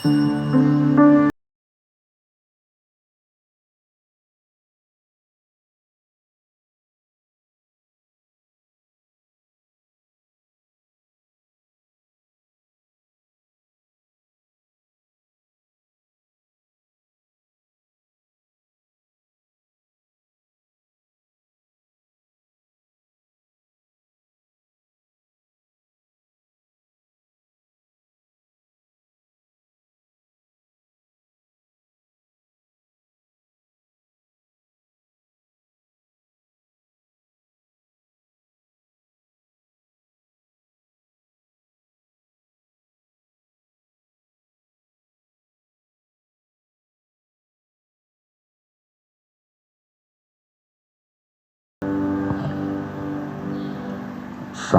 Sa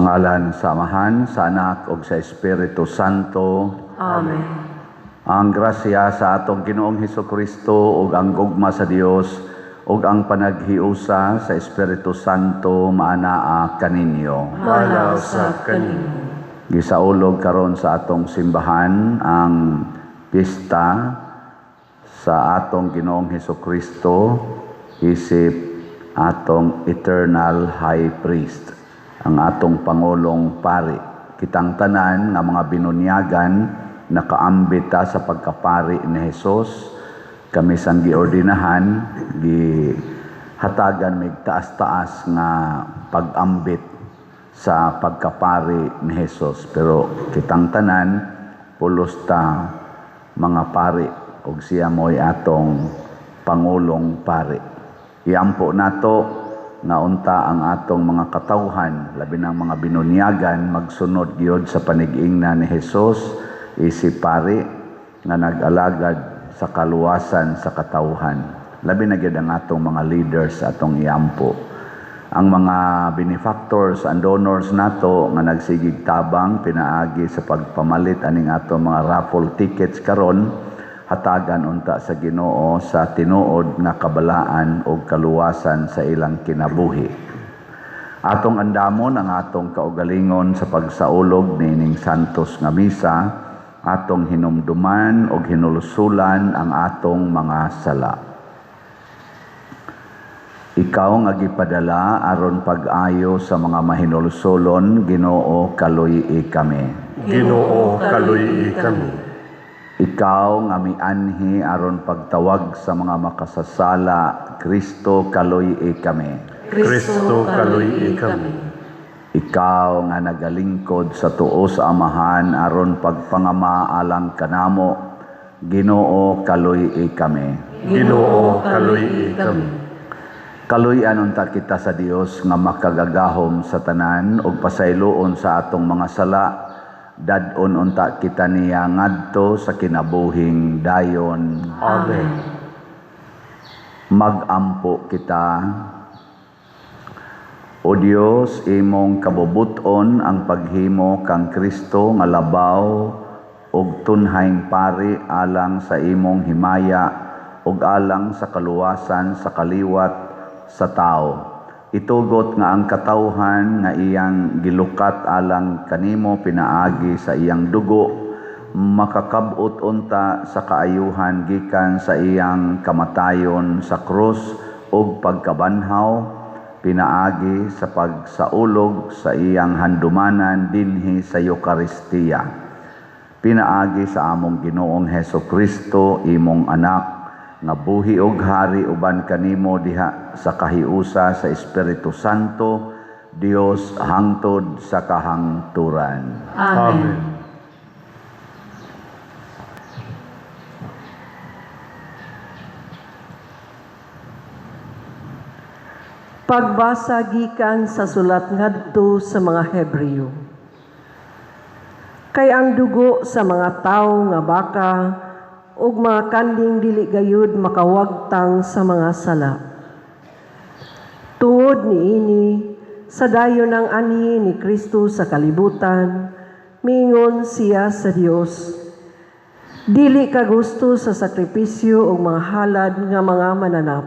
ngalan sa Amahan, sa Anak ug sa Espiritu Santo. Amen. Ang grasya sa atong Ginoong Hesukristo ug ang gugma sa Dios ug ang panaghiusa sa Espiritu Santo maanaa kaninyo. Maanaa usab kaninyo. Gisaulog karon sa atong simbahan ang pista sa atong Ginoong Hesukristo isip atong eternal high priest, ang atong pangulong pari. Kitang tanan nga mga binunyagan nakaambit ta sa pagkapari ni Jesus. Kami sang giordinahan, gihatagan mig taas-taas nga pag-ambit sa pagkapari ni Jesus. Pero kitang tanan pulos ta mga pari ug siya mo'y atong pangulong pari. Iampo nato nga unta ang atong mga katawhan, labi ng mga binunyagan, magsunod gyud sa panigingna ni Jesus isip pari nga nag-alagad sa kaluwasan sa katawhan. Labi na gyud ang atong mga leaders atong iampo. Ang mga benefactors and donors nato nga nagsigig tabang pinaagi sa pagpamalit aning atong mga raffle tickets karon, hatagan unta sa Ginoo sa tinuod nga kabalaan ug kaluwasan sa ilang kinabuhi. Atong andamon ang atong kaugalingon sa pagsaulog niining santos nga misa, atong hinumduman ug hinulsulan ang atong mga sala. Ikaw nga gipadala aron pag-ayo sa mga mahinulsulon, Ginoo, kaluy-i kami. Ginoo, kaluy-i kami. Ikaw nga mianhi aron pagtawag sa mga makasasala, Kristo, kaluy-i kami. Kristo, kaluy-i kami. Ikaw nga nagalingkod sa tuo sa Amahan aron pagpangama alang kanamo, Ginoo, kaluy-i kami. Ginoo, kaluy-i kami. Kaluy-an unta kita sa Dios nga makagagahom sa tanan ug pasayloon sa atong mga sala, dad-on unta kita niya ngadto sa kinabuhing dayon. Amen. Magampo kita. O Dios, imong kabubuton ang paghimo kang Kristo nga labaw ug tunhaing pari alang sa imong himaya ug alang sa kaluwasan sa kaliwat sa tao. Itugot nga ang katawhan nga iyang gilukat alang kanimo pinaagi sa iyang dugo makakab-ot unta sa kaayuhan gikan sa iyang kamatayon sa krus ug pagkabanhaw pinaagi sa pagsaulog sa iyang handumanan dinhi sa Eukaristiya. Pinaagi sa among Ginoong Heso Kristo, imong anak, nga buhi og hari uban kanimo diha sa kahiusa sa Espiritu Santo, Dios hangtod sa kahangturan. Amen. Amen. Pagbasa gikan sa sulat ngadto sa mga Hebreo. Kay ang dugo sa mga tawo nga baka ug mga kanding dili gayud makawagtang sa mga sala. Tungod niini, sa dayon ang anhi ni Kristo sa kalibutan, miingon siya sa Dios, dili ka gusto sa sakripisyo ug mga halad nga mga mananap.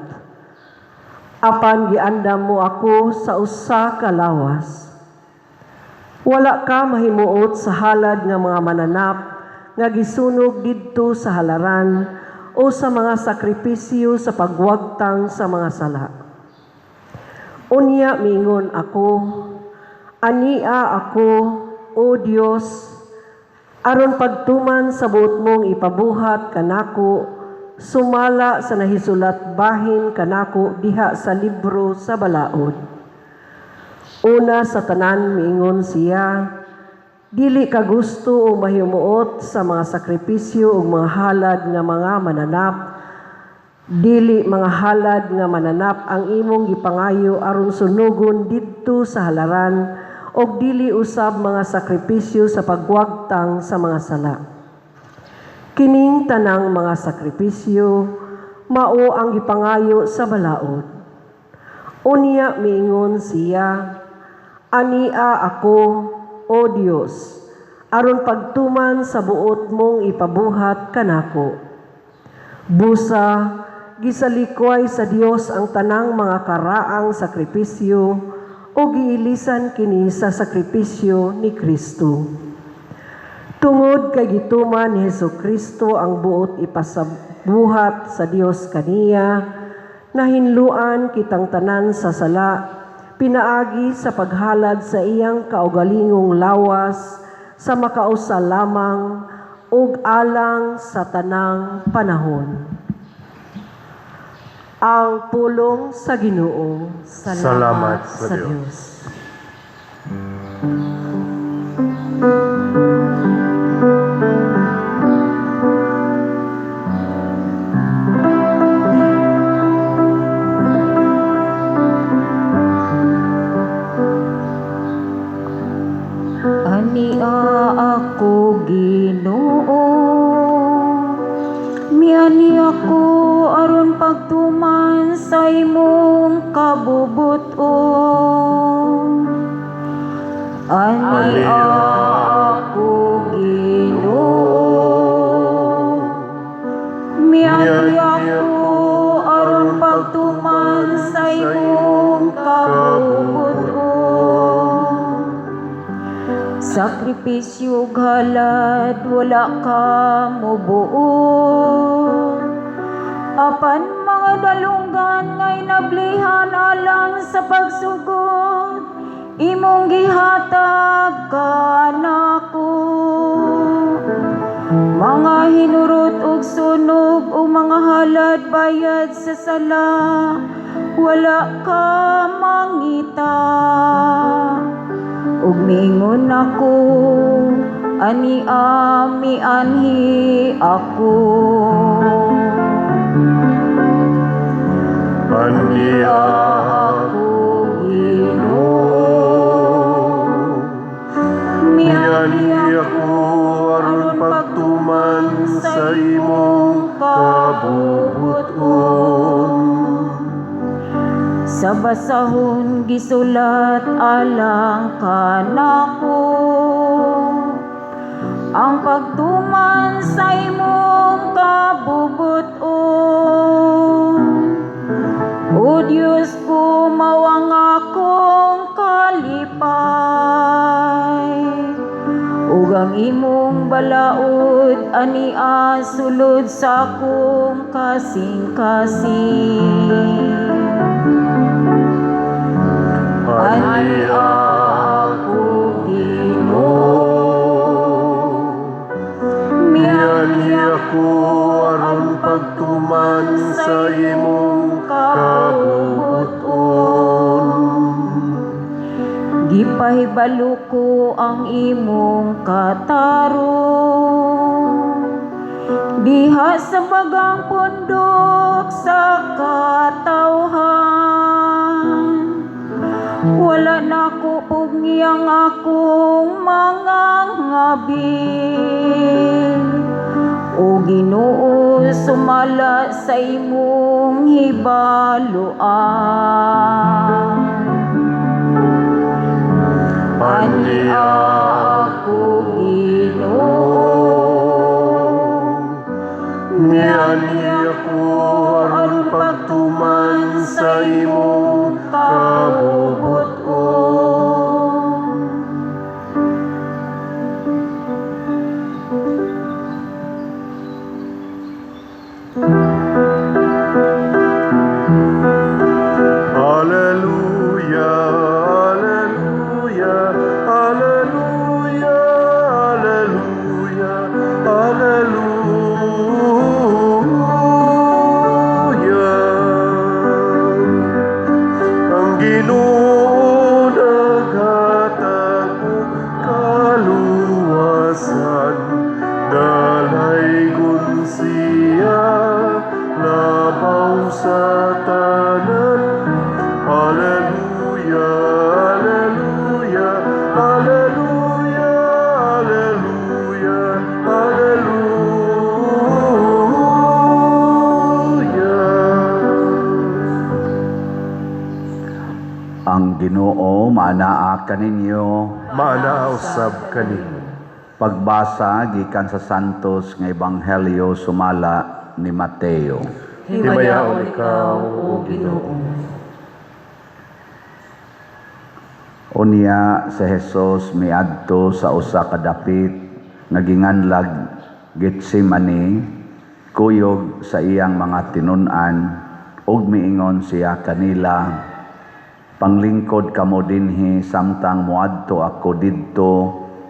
Apan giandam mo ako sa usa ka lawas. Wala ka mahimuot sa halad nga mga mananap nga gisunog didto sa halaran o sa mga sakripisyo sa pagwagtang sa mga sala. Unya miingon ako, "Ania ako, O Dios, aron pagtuman sa buot mong ipabuhat kanako, sumala sa nahisulat bahin kanako diha sa libro sa balaod." Una sa tanan miingon siya, "Dili ka gusto o mahimuot sa mga sakripisyo o mga halad nga mga mananap. Dili mga halad nga mananap ang imong gipangayo aron sunugon didto sa halaran, og dili usab mga sakripisyo sa pagwagtang sa mga sala. Kining tanang mga sakripisyo mao ang gipangayo sa balaod." Unya miingon siya, "Ania ako, O Dios, aron pagtuman sa buot mong ipabuhat kanako." Busa, gisalikway sa Dios ang tanang mga karaang sakripisyo o giilisan kini sa sakripisyo ni Kristo. Tungod kay gituman ni Hesus Kristo ang buot ipasabuhat sa Dios kaniya, nahinluan kitang tanan sa sala pinaagi sa paghalad sa iyang kaugalingong lawas sa makausa lamang ug alang sa tanang panahon. Ang pulong sa Ginoo. Salamat sa Dios. Ania ako, Ginoo. Miani ako aron pagtuman sa imong kabubuton. Ania ako, Ginoo. Miani ako aron pagtuman sa imong kabubuton. Sakripisyo ug halad wala ka mobuot. Apan mga dalunggan nga inablihan alang sa pagsugot, imong gihatag kanako. Mga hinurot ug sunog ug mga halad bayad sa sala, wala ka mangita. Ug miingon ako, "Ania, mianhi ako." Ania ako, Ginoo. Mianhi ako aron pagtuman sa imong kabubuton. Sa basahon gisulat alang kanako ang pagtuman sa imong kabubuton. O Diyos ko, mao ang akong kalipay ug ang imong balaod ania sulod sa akong kasing-kasing. Ania ako, Ginoo. Mianhi ako aron pagtuman sa imong kabubuton. Gipahibalo ko ang imong katarong diha sa bagang pundok sa katawhan. Wala nako pugni ang akong mga ngabil. O Ginoo, sumala sa imong hibaluan. Ania ako, Ginoo. Mianhi ako aron pagtuman sa imong kabubuton. Maanaa kaninyo. Maanaa usab kanimo. Pagbasa gikan sa Santos nga Ebanghelyo sumala ni Mateo. Himayaon ikaw, O Ginoo. Unya si Jesus miadto sa usa ka dapit nga ginganlag Getsemane, kuyog sa iyang mga tinun-an, ug miingon siya kanila, "Panglingkod kamo dinhi samtang moadto ako didto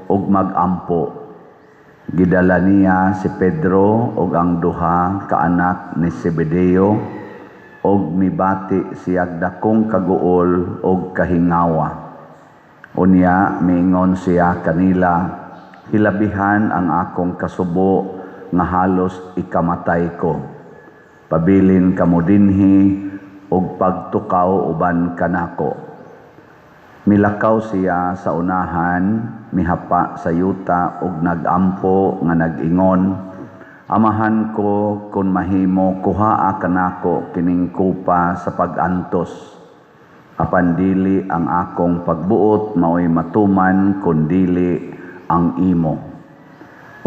ug mag-ampo." Gidala niya si Pedro ug ang duha ka anak ni Zebedeo, ug mibati siyag dakong kaguol ug kahingawa. Unya miingon siya kanila, "Hilabihan ang akong kasubo nga halos ikamatay ko. Pabilin kamo dinhi ug pagtukaw uban kanako." Milakaw siya sa unahan, mihapa sa yuta ug nagampo nga nag-ingon, "Amahan ko, kun mahimo, kuhaa kanako kining kupa sa pag-antos. Apan dili ang akong pagbuot maoy matuman, kundili ang imo."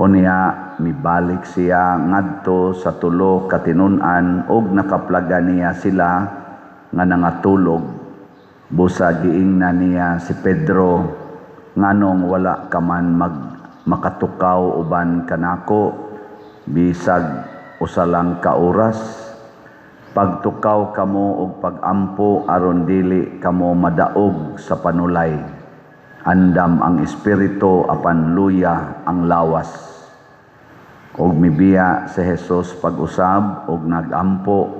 Unya mibalik siya ngadto sa tulo ka tinun-an ug nakaplagan niya sila nga nangatulog. Busa giingnan niya si Pedro, "Nganong wala ka man makatukaw uban kanako bisag usa lang ka oras? Pagtukaw kamo og pagampo aron dili kamo madaog sa panulay. Andam ang espiritu apan luya ang lawas." Og mibiya si Jesus pag-usab og nagampo,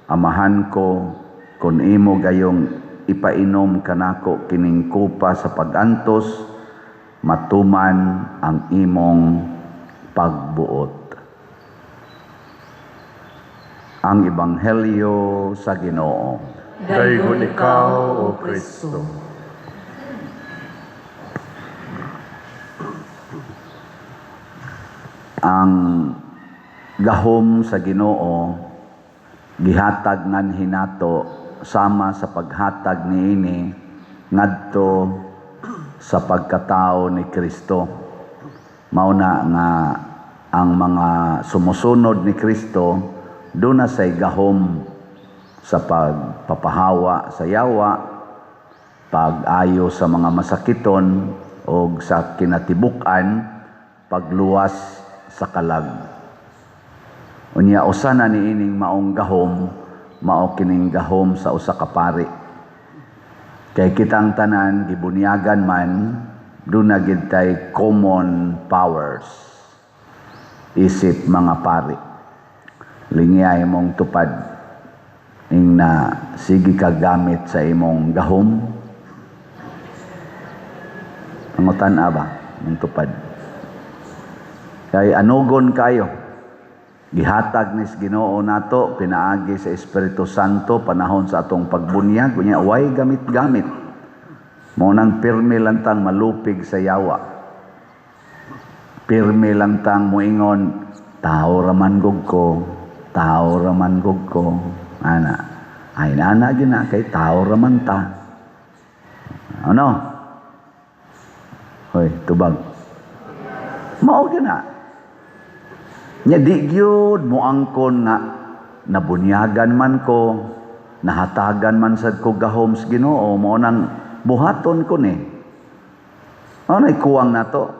"Amahan ko, kun imo gayong ipainom kanako kining kupa sa pag-antos, matuman ang imong pagbuot." Ang Ebanghelyo sa Ginoo. Daygon ikaw, O Kristo. Ang gahom sa Ginoo gihatag nganhi nato sama sa paghatag niini ngadto sa pagkatao ni Kristo. Mao na nga ang mga sumusunod ni Kristo duna say gahom sa pagpapahawa sa yawa, pag-ayo sa mga masakiton og sa kinatibuk-an pagluwas sa kalag. Unya usa na niining maong gahom, mao kining gahom sa usa ka pari. Kay kitang tanan gibunyagan man, duna gid tay common powers isip mga pari. Lingyay mong tupad ing na sige ka gamit sa imong gahom. Pangutan-a ba mong tupad? Kay anugon kayo, gihatag nis Ginoo nato pinaagi sa Espiritu Santo panahon sa atong pagbunyag, unya way gamit-gamit. Mao nang pirmi lang tang malupig sa yawa. Pirmi lang tang moingon, tao raman gug ko, tao raman gug ko. Ana, ay nana gyud na kay tao raman ta. Ano? Hoy, tubag. Mao gyud na. Nya di gyud moangkon nga nabunyagan man ko, nahatagan man sad ko gahom sa Ginoo, mao nang buhaton ko ni. Mao nay kuwang nato.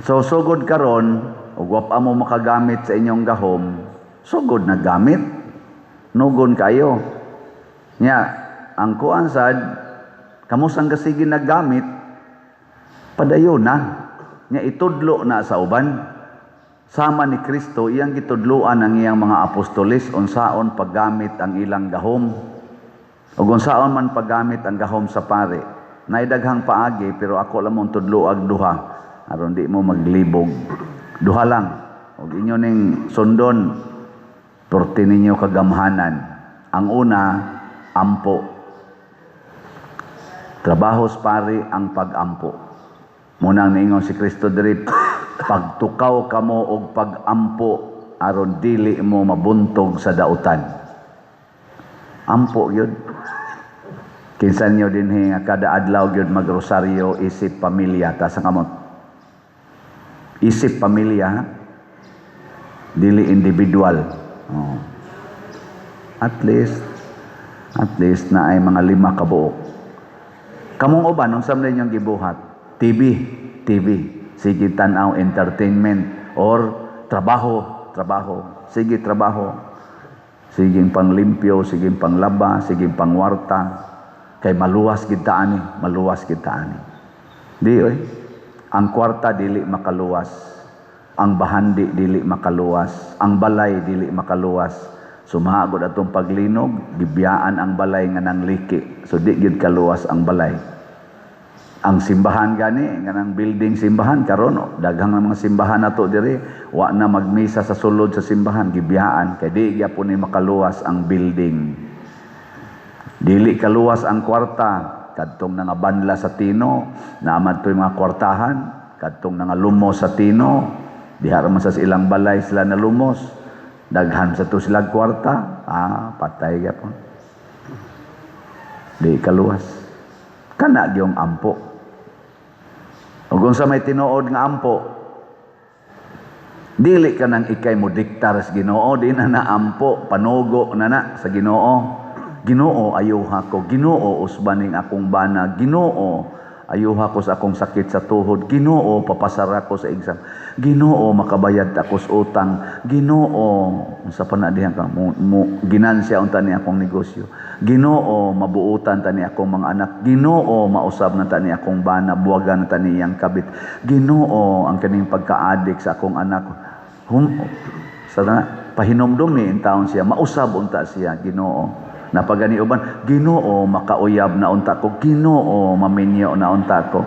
So sugod karon ug wa pa mo makagamit sa inyong gahom, sugod na gamit. Nugon kayo. Nya ang kuan sad, kamusang kasige naggamit, padayon na. Nya itudlo na sa uban. Sama ni Kristo, iyang gitudloan ang iyang mga apostoles unsaon paggamit ang ilang gahom. Ug unsaon man paggamit ang gahom sa pare. Naay daghang paagi pero ako lang mong tudloag duha aron di mo maglibog. Duha lang. Ug inyo ning sundon perti ninyo kagamhanan. Ang una, ampo. Trabaho sa pari ang pag-ampo. Munang niingon si Kristo diri, pagtukaw kamo og pag-ampo aron dili mo mabuntog sa dautan. Ampo gyud. Kinsa nyo dinhi nga kada adlaw gyud magrosaryo isip pamilya? Taas ang kamot. Isip pamilya, ha? Dili individual. Oh. At least na ay mga lima kabuok. Kamong uban, unsa man inyong gibuhat? TV, TV. Sige tanaw, entertainment or trabaho, trabaho. Sige trabaho. Sige panglimpyo, sige panglaba, sige pangwarta. Kay maluwas gid ta ani, maluwas gid ta ani. Di oy. Ang kwarta dili makaluwas. Ang bahandi dili makaluwas. Ang balay dili makaluwas. Sumagod atong paglinog, gibiyaan ang balay nga nangliki. So di gyud kaluwas ang balay. Ang simbahan gani, nga nang building simbahan karon, oh, daghang ng mga simbahan nato diri, wa na magmisa sa sulod sa simbahan, gibiyaan kay di gyapon ni makaluwas ang building. Dili kaluwas ang kwarta, kadtong nangabanla sa Tino, naamad to yung mga kwartahan, kadtong nangalumos sa Tino, diha ra man sa ilang balay sila nalumos. Daghan sa to sila kwarta, ah, patay gyapon. Di kaluwas. Kana gyung ampo. Ug unsa may tinuod nga ampo, dili ka nang ikay mo diktar sa Ginoo, di na na ampo, panugo na na sa Ginoo. Ginoo, ayuha ko. Ginoo, usbaning akong bana. Ginoo, ayuha ko sa akong sakit sa tuhod. Ginoo, papasara ko sa exam. Ginoo, makabayad ako sa utang. Ginoo, unsa pa na diha ka mo ginansya unta ni akong negosyo. Ginoo, mabuutan ta ni akong mga anak. Ginoo, mausab na ta ni akong bana, buwagan na ta ni iyang kabit. Ginoo, ang kaning pagka-addict sa akong anak. Sa na, pahinomdom ni taon siya, mausab unta siya, Ginoo. Napagani uban, Ginoo, makauyab na unta ko. Ginoo, maminyo na unta ko.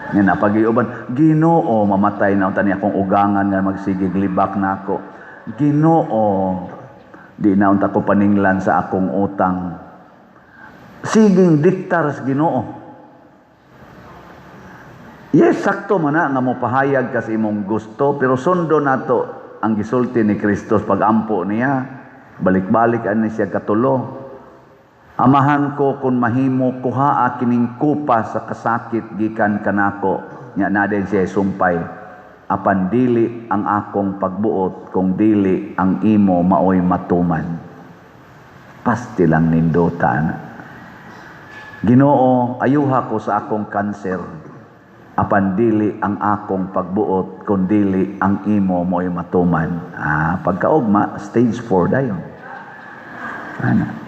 Nga napagi uban, Ginoo, mamatay na unta ni akong ugangan nga magsigig libak na ako. Ginoo, di na unta ko paninglan sa akong utang. Siging diktar sa Ginoo. Yes, sakto man na nga mopahayag ka sa imong gusto, pero sundo nato ang gisulti ni Kristos pag-ampo niya. Balik-balik ani siya katulo. Amahan ko, kung mahimo, kuhaa kining kupa sa kasakit gikan kanako. Nya na din siya sumpay. Apan dili ang akong pagbuot kung dili ang imo maoy matuman. Pasti lang nindota na. Ginoo, ayuha ko sa akong kanser. Apan dili ang akong pagbuot kung dili ang imo mo'y matuman. Ah, pagkaugma, stage 4 dayon. Ana.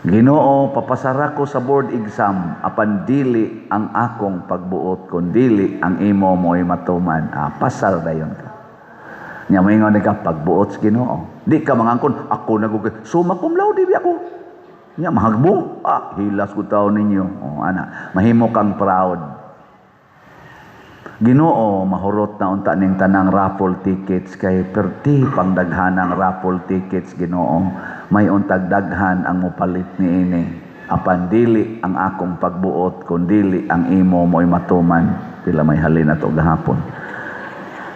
Ginoo, papasara ko sa board exam, apan dili ang akong pagbuot kung dili ang imo mo'y matuman. Ah, pasar dayon ka. Nya moingon ka pagbuot sa Ginoo. Di ka mangangkon, ako nagugay. Summa cum laude bi ako. Nya mahagbong, ah, hilas ko tao ninyo. Oh, ana, mahimo kang proud. Ginoo, mahurot na unta ning tanang raffle tickets kay perti pang daghanang raffle tickets, Ginoo. May untag daghan ang mopalit niini. Apan dili ang akong pagbuot kun dili ang imo mo'y matuman. Pila may halin na to gahapon?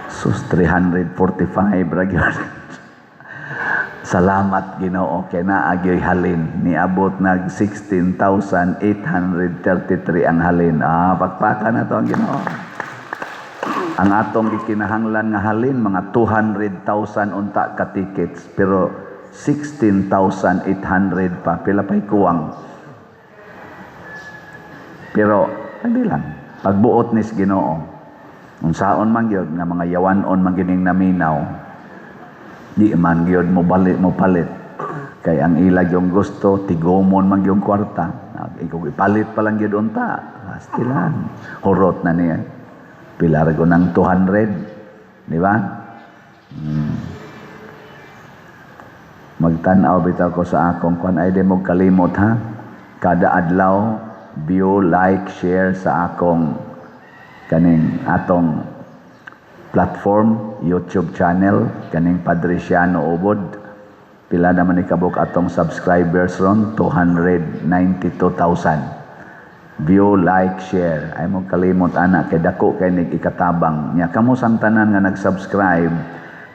Sus, 345 ra gyud. Salamat, Ginoo, kay naa gyoy halin. Niabot nag 16,833 ang halin. Ah, pakpakan na to ang Ginoo. Ang atong gikinahanglan nga halin mga 200,000 unta ka tickets, pero 16,800 pa, pila pa'y kuwang. Pero hindi lang pagbuot nis Ginoo, unsaon man gyud nga mga yawanon man gining naminaw, di man gyud mo balik mo palit kay ang ila yung gusto tigomon man yung kwarta. Ikaw ipalit pa lang gyud unta, pasti lang hurot na niya. Pila ra ng 200, di ba? Magtan-aw bitaw ko sa akong kwan ay di mo kalimot ha. Kada adlaw view, like, share sa akong kaning atong platform, YouTube channel, kaning Padriciano Ubod. Pila naman ikabuk atong subscribers ron? 292,000. View, like, share. Ay mo kalimot ana kay dako kay nig ikatabang. Nya kamo sang tanan nga nag-subscribe,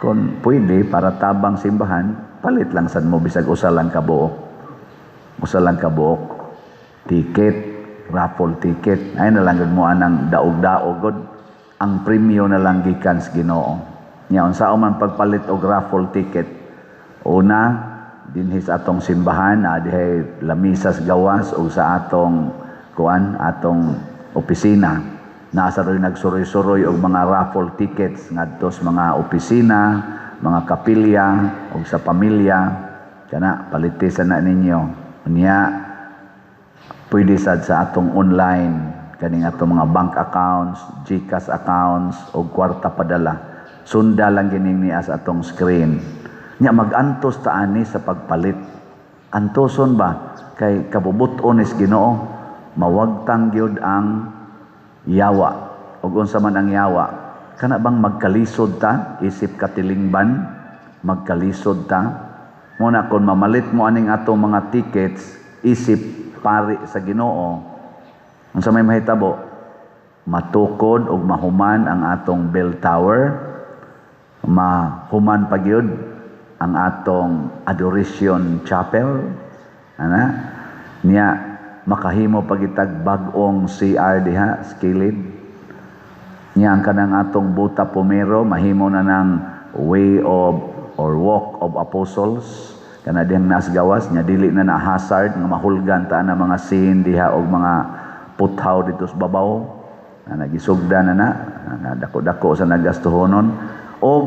kung pwede para tabang simbahan, palit lang sad mo bisag usa lang ka buok. Usa lang ka buok ticket, raffle ticket. Ay na lang gud mo anang daog-daog gud. Ang premyo na lang gikan sa Ginoo. Nya unsaon man pagpalit og raffle ticket? Una, dinhi sa atong simbahan, na dihay lamisas gawas o sa atong kuan, atong opisina. Nasa ro'y nagsuroy-suroy og mga raffle tickets ngadto sa mga opisina, mga kapilya o sa pamilya. Kana palitisan na ninyo. Unya pwede sad sa atong online kaning atong mga bank accounts, GCash accounts o kwarta padala. Sunda lang gining niya sa atong screen. Nya magantos ta ani sa pagpalit. Antoson ba kay kabubut-on is Ginoo, mawagtang gyud ang yawa. Ug unsa man ang yawa? Kana bang magkalisod ta isip katilingban, magkalisod ta? Muna kon mamalit mo aning atong mga tickets isip pari sa Ginoo, unsa may mahitabo? Matukod ug mahuman ang atong bell tower, mahuman pa gyud ang atong adoration chapel, ana niya makahimo pa gitag bag-ong CR diha sa kilid. Niya ang kanang atong buta pumero mahimo na ng way of or walk of apostles kana dihang nas gawas. Nya dili na na hazard nga mahulgan ta na mga scene diha og mga puthaw dito sa babaw na nagisugda na na, na dako-dako sa nagastuhonon. Og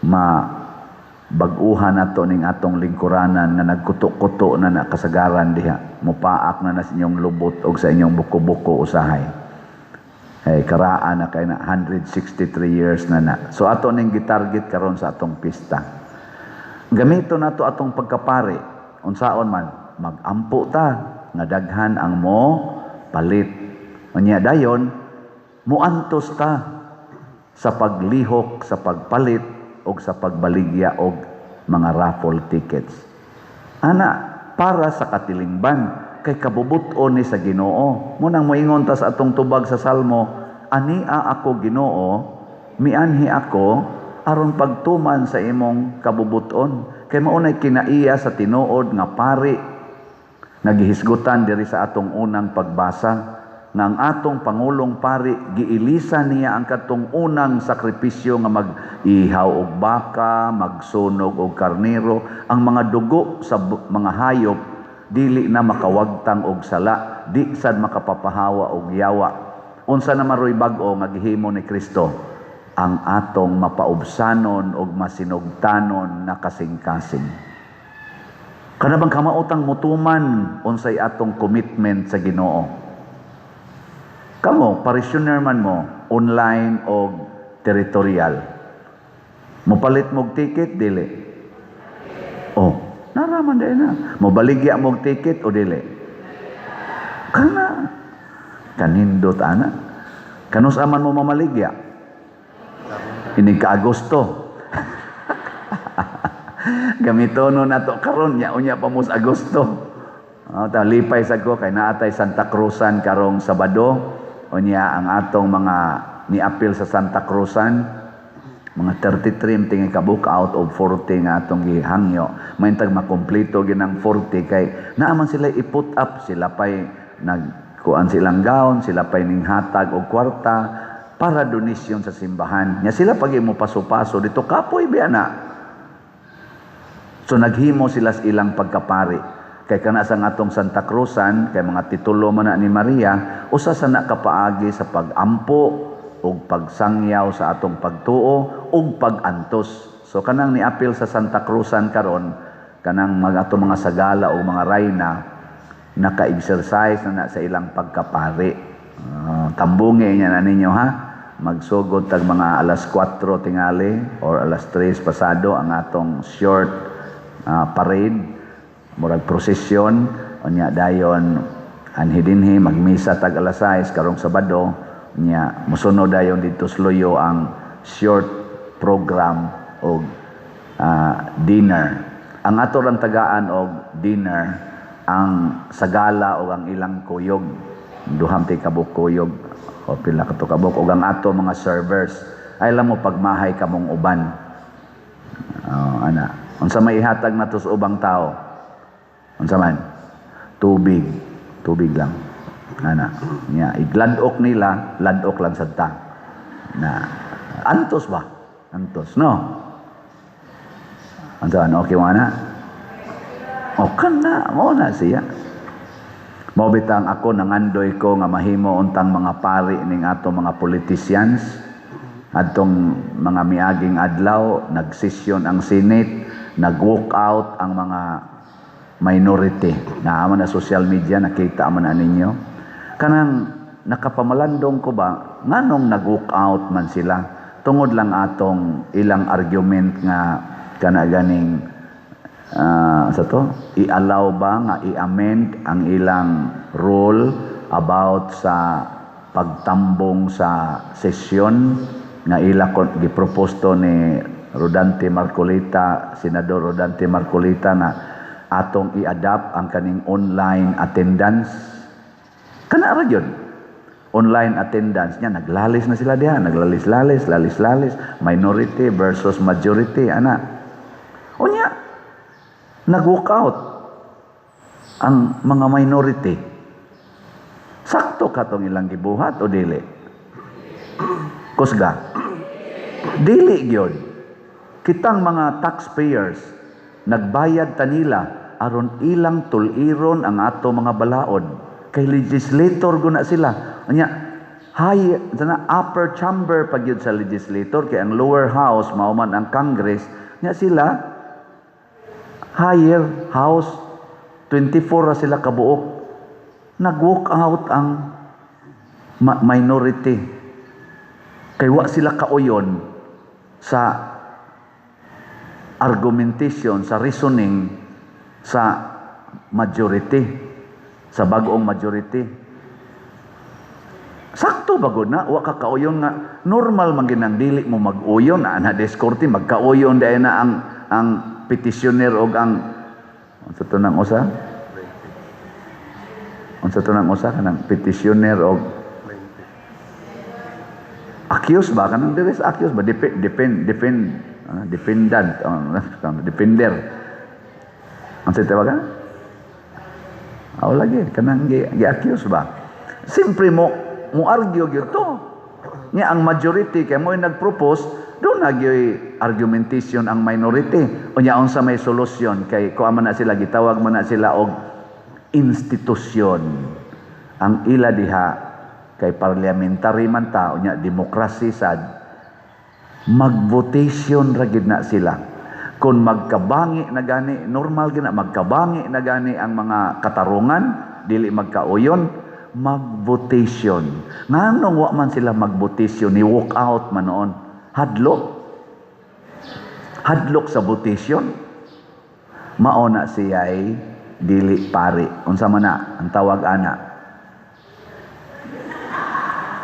ma bag-uhan nato ning atong lingkuranan nga nagkuto-kuto na na kasagaran diha, mupaak na na sa inyong lubot og sa inyong buko-buko usahay. Ay karaan na kay na 163 years na na. So ato ning gitarget karon sa atong pista. Gamito nato atong pagkapari. Unsaon man? Magampo ta nga daghan ang mo palit. Unya dayon muantos ta sa paglihok, sa pagpalit og sa pagbaligya og mga raffle tickets. Ana para sa katilingban kay kabubut-on ni sa Ginoo. Munang moingon ta sa atong tubag sa Salmo, "Ania ako, Ginoo, mianhi ako aron pagtuman sa imong kabubuton." Kay mao nay kinaiya sa tinuod nga pari nga gihisgutan diri sa atong unang pagbasa, nga ang atong pangulong pari giilisan niya ang katong unang sakripisyo nga mag-ihaw og baka, magsunog og karnero. Ang mga dugo sa mga hayop dili na makawagtang og sala, di sad makapapahawa og yawa. Unsa na maroy bag-o nga gihimo ni Kristo? Ang atong mapaubsanon og masinugtanon na kasing-kasing. Kana bang kamaotang mutuman unsay atong commitment sa Ginoo? Kamo, parishioner man mo, online o territorial. Mopalit mog ticket, dili? Oh, naraman din na. Mobaligya mog ticket o dili? Kana. Kanindot ana. Kanus aman mo mamaligya? Inig ka Agosto. Gamitono na to karon, nya unya pa mo sa Agosto. Oh, ta lipay sad ko kay naatay Santa Cruzan karong Sabado. Unya ang atong mga niapil sa Santa Cruzan, mga 33 tingi kabuk out of 40 nga atong gihangyo. Maintag makumpleto ginang 40 kay naaman sila i-put up, sila pay nagkuan silang gown, sila pay ning hatag og kwarta para donasyon sa simbahan. Nya sila pag mo paso-paso dito kapoy biya na. So naghimo sila sa ilang pagkapari. Kay kana sa atong Santa Cruzan, kay mga titulo man na ni Maria, usa sa nakapaagi sa pagampo ug pagsangyaw sa atong pagtuo ug pagantos. So kanang niapil sa Santa Cruzan karon, kanang mga atong mga sagala o mga rayna, naka-exercise na na sa ilang pagkapari. Tambungi niya na ninyo ha. Magsugod tag mga alas 4 tingali or alas 3 pasado ang atong short parade, murag prosesyon. Unya dayon anhi dinhi magmisa tag alas 6 karong Sabado. Nya mosunod dayon didto sa Luyo ang short program og dinner. Ang ato rang tagaan og dinner ang sagala o ang ilang kuyog, duham ti kabuk kuyog o pila ka to kabuk, og ang ato mga servers ay alam mo pagmahay kamong uban. Oh, ana unsa may ihatag nato sa ubang tao? Unsa man? Tubig, tubig lang. Ana, nya igladok nila, ladok lang sad ta. Na antos ba? Antos, no? Unsa man, okay mo ana? O kana, mao na siya. Mao bitang ako nangandoy ko nga mahimo untang mga pari ning ato mga politicians. Adtong mga miaging adlaw, nagsesyon ang Senate, nag-walk out ang mga minority. Naa man na social media, nakita man na ninyo. Kanang nakapamalandong ko ba, nganong nag-walk out man sila? Tungod lang atong ilang argument nga kana ganing sa to, i-allow ba nga i-amend ang ilang rule about sa pagtambong sa sesyon nga ila gipropose to ni Rodante Marcoleta, Senador Rodante Marcoleta, na atong i-adapt ang kaning online attendance. Kana ra gyud. Online attendance niya, naglalis na sila diha, naglalis-lalis, lalis-lalis, minority versus majority, ana. Unya, nag-walk out ang mga minority. Sakto katong ilang gibuhat o dili? Kusga. Dili gyud. Kitang mga taxpayers, nagbayad ta nila aron ilang tuliron ang ato mga balaod. Kay legislator guna sila. Anya, high sana, upper chamber pag yun sa legislator, kay ang lower house mao man ang Congress. Nya sila higher house, 24 ra sila kabuok. Nag-walk out ang minority kay wa sila kauyon sa argumentation, sa reasoning sa majority, sa bag-ong majority. Sakto ba gud na wa ka kauyon nga normal man ginang dili mo mag-uyon ana diskorte, magkauyon dahil na ang petitioner og ang unsa to nang usa, unsa to nang usa, kanang petitioner og accused ba, kanang diri sa accused ba, depend depend depend defendant, defender, ang sa tawag? Aw lagi kanang gi-accuse ba, siyempre mo mo argue gyud to. Nya ang majority kay mo nag-propose, do na gyoy argumentation ang minority. Unya unsa may solusyon? Kay kuha man na sila, gitawag man na sila og institusyon ang ila diha, kay parliamentary man ta, unya demokrasi sad, magvotation ra gid na sila. Kung magkabangi na gani, normal gina magkabangi na gani ang mga katarungan, dili magkauyon, magvotation. Nganong wa man sila magvotation, ni walk out man noon? Hadlok, hadlok sa votation. Mao na siya'y dili pari. Unsa man na ang tawag ana?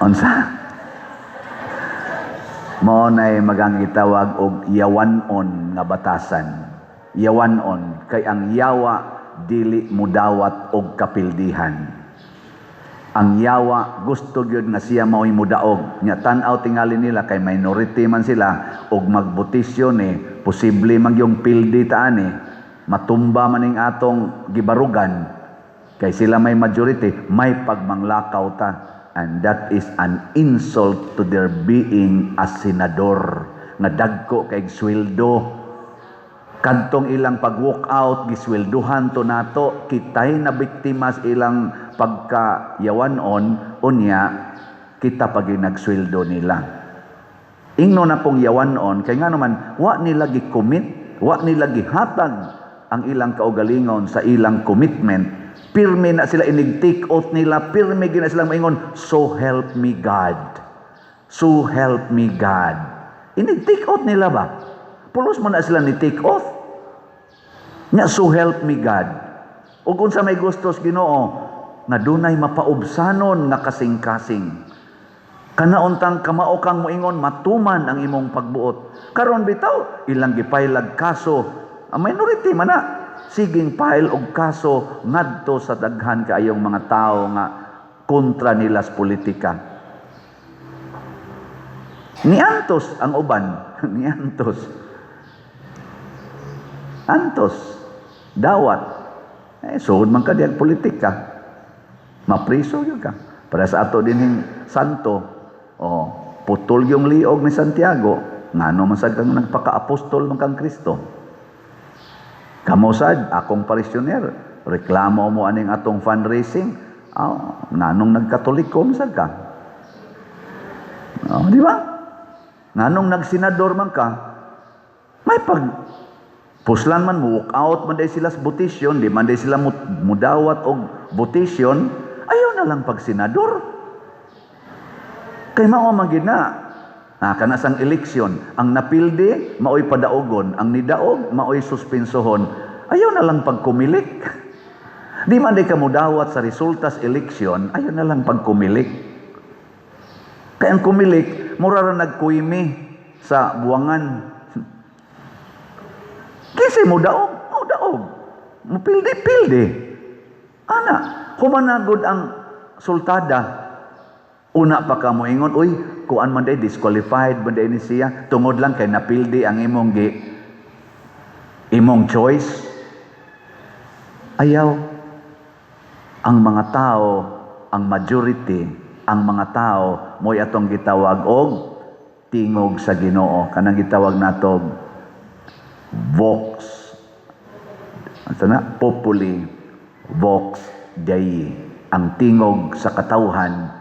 Unsa? Mao nay magang gitawag og yawanon nga batasan. Yawanon kay ang yawa dili mudawat og kapildihan. Ang yawa gusto gyud nga siya mao'y mudaog. Nya tan-aw tingali nila kay minority man sila og magbotisyon eh, posible man yung pildi ta ani, matumba man ning atong gibarugan kay sila may majority, may pagmanglakaw ta. And that is an insult to their being a senador nga dagko kay sweldo. Kadtong ilang pag-walk out, giswelduhan to nato, kitay na biktima sa ilang pagka-yawanon, unya kita pag nagsweldo nila. Ingno na kong yawanon kay nga naman wa nila gi-commit, wa nila gihatag ang ilang kaugalingon sa ilang commitment. Pirmi na sila inig take oath nila, pirmi gina sila maingon, "So help me God. So help me God." Inig take oath nila ba? Pulos mo na sila ni take oath. Nya "So help me God." Ug unsa may gustos Ginoo nga dunay mapaubsanon nga kasing-kasing. Kanauntang kamao kang moingon, matuman ang imong pagbuot. Karon bitaw ilang gipailag kaso, ang minority man na siging file og kaso ngadto sa daghan kaayong mga tao nga kontra nila sa politika. Niantos ang uban, niantos. Antos, dawat. Eh, sugod man ka diag politika. Mapriso gyud ka. Para sa ato dinhing santo, oh, putol yung liog ni Santiago, ngano man sad kang nagpaka-apostol man kang Kristo. Kamo sad, akong parisioner, reklamo mo aning atong fundraising, oh, nganong nagkatoliko man sad ka? Oh, di ba? Nganong nagsenador man ka, may pag puslan man mo walk out man day sila sa botisyon, di man day sila mudawat og botisyon, ayaw na lang pag senador. Kay mao man gid na. Ah, kana sang eleksyon, ang napildi maoy padaogon, ang nidaog maoy suspensohon. Ayaw na lang pagkumilik. Di man day ka mudawat sa resulta sa eleksyon, ayaw na lang pagkumilik. Kay ang kumilik, mura ra nagkuimi sa buwangan. Kinsay mo daog, mo daog. Mo pildi-pildi. Ana, humanagod ang sultada. Una pa ka mo ingon, "Uy, kuan man day, disqualified man day ni siya," tungod lang kay napildi ang imong choice. Ayaw. Ang mga tao, ang majority, ang mga tao mo'y atong gitawag og tingog sa Ginoo, kanang gitawag nato vox, ano na, populi vox Dei, ang tingog sa katawhan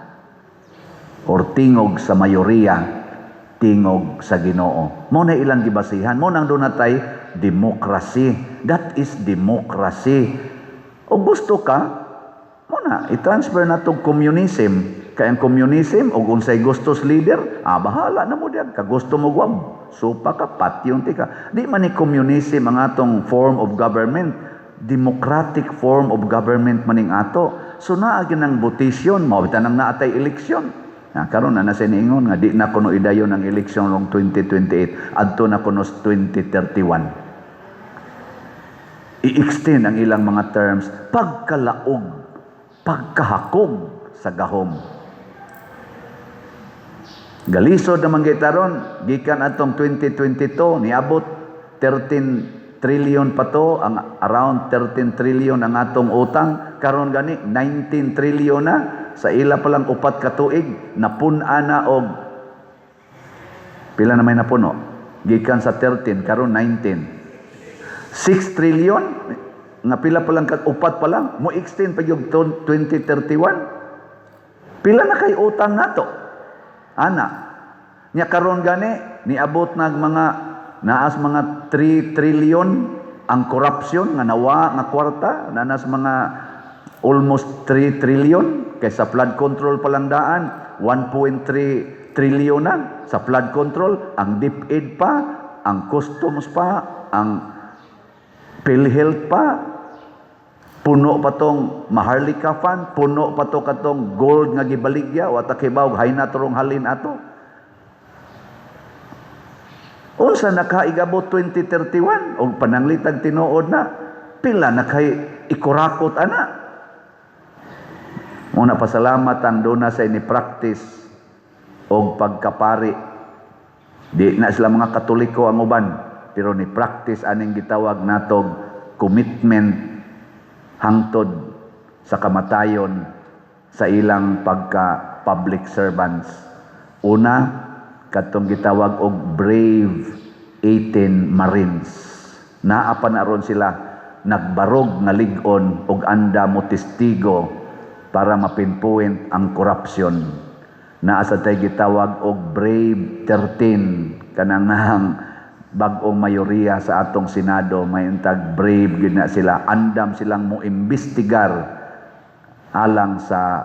or tingog sa mayoriya, tingog sa Ginoo. Mo na ilang gibasihan mo nang doon natay democracy. That is democracy. O gusto ka mo na i-transfer na tong communism, kay ang communism og unsay gustos leader, ah, bahala na mo diyan ka, gusto mo gwab supa ka, patyon ti ka. Di man ni communism ang atong form of government, democratic form of government maning ato. So naa gyud ang botisyon, mao bitan ang naatay eleksyon. Na karon na nasa niingon nga di na kuno idayon ang eleksyon rong 2028, adto na kuno sa 2031. I-extend ang ilang mga terms, pagkalaog, pagkahakog sa gahom. Galisod naman kita ron, gikan atong 2022, niabot 13 trillion pa to, ang around 13 trillion ang atong utang, karon gani 19 trillion na, sa ila pa lang 4 ka tuig, napun-a na og pila na may napuno? Gikan sa 13, karon 19. 6 trillion, nga pila pa lang, 4 pa lang, mo extend pa yung 2031. Pila na kay utang nato? Ana. Nya karon gani niabot nag mga naas mga 3 trillion ang corruption nga nawa nga kwarta, nanas mga almost 3 trillion kay sa flood control pa lang daan 1.3 trillion na sa flood control, ang DepEd pa, ang customs pa, ang PhilHealth pa, puno pa tong Maharlika Fund, puno pa to katong gold nga gibaligya, wa ta kibaw hay na turong halin ato. Unsa na ka igabot 2031 og pananglitag tinuod na pila na kay ikurakot ana. Muna pasalamat ang duna sa ini practice og pagkapari. Di na sila mga Katoliko ang uban, pero ni practice aning gitawag natog commitment hangtod sa kamatayon sa ilang pagka public servants. Una, katong gitawag og Brave 18 Marines. Naa pa na ron sila nagbarog nga lig-on og anda mo testigo para mapinpoint ang corruption. Naa sa tay gitawag og Brave 13, kanang nang bag-ong mayoriya sa atong Senado, may intag brave gid na sila, andam silang mo imbestigar alang sa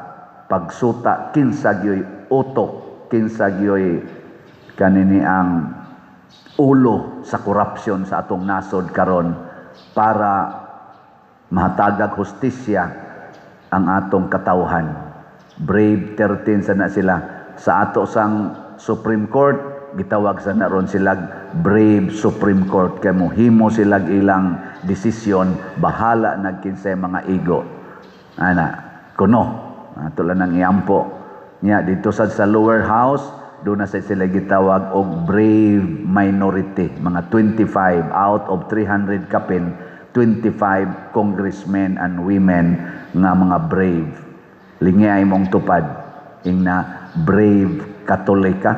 pagsuta kinsa gyoy utok, kinsa gyoy kanini ang ulo sa korupsyon sa atong nasod karon para mahatagag hustisya ang atong katawhan. Brave 13 sana sila. Sa ato sang Supreme Court, gitawag sa na ron sila Brave Supreme Court kay mohimo sila ilang desisyon, bahala nagkinsay mga igo. Ana, kuno. Ato lang nang iampo. Nya dito sa lower house, doon na sa sila gitawag og brave minority, mga 25 out of 300 kapin, 25 congressmen and women nga mga brave. Lingi mong tupad ingna brave Katolika.